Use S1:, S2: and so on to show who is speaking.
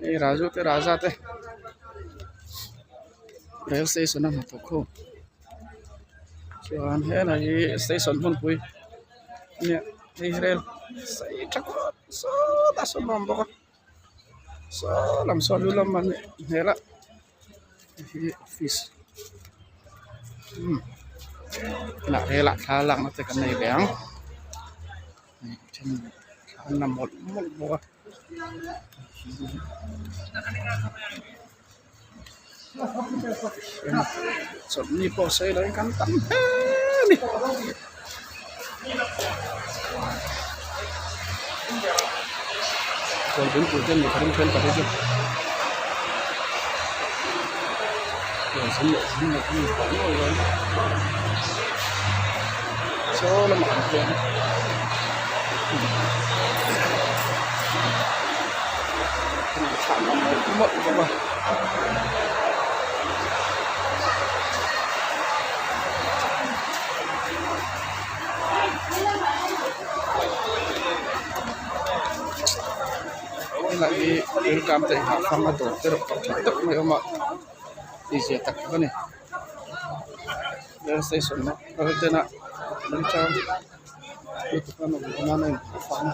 S1: Hei Raju te Raja te rail station a hnathawk ho chuan helai hi station hmunpui a nia hei hi rail sei tha khawp sawtah sawn a awm bawk a saw lam sawn lu lam an nih hmel a hei hi office umm tunah rel ah thla lakna te kan nei ve ang hei then thla an la mawlh mawlh bawk a. Chawlhni pawh sawi loin kan tam hle a ni. Kawlbem tur te an ni kha ring thenkhat hi chu saw lamah an pian a. Mawlh mawlh bawk a. Helai hi riltam te inhah fang a dawr te rawh tawh tha deuh mai a awm a tihzia tak tak a ni rail station a kal tena riltam lutuk a nawm loh nan a inhah fang a.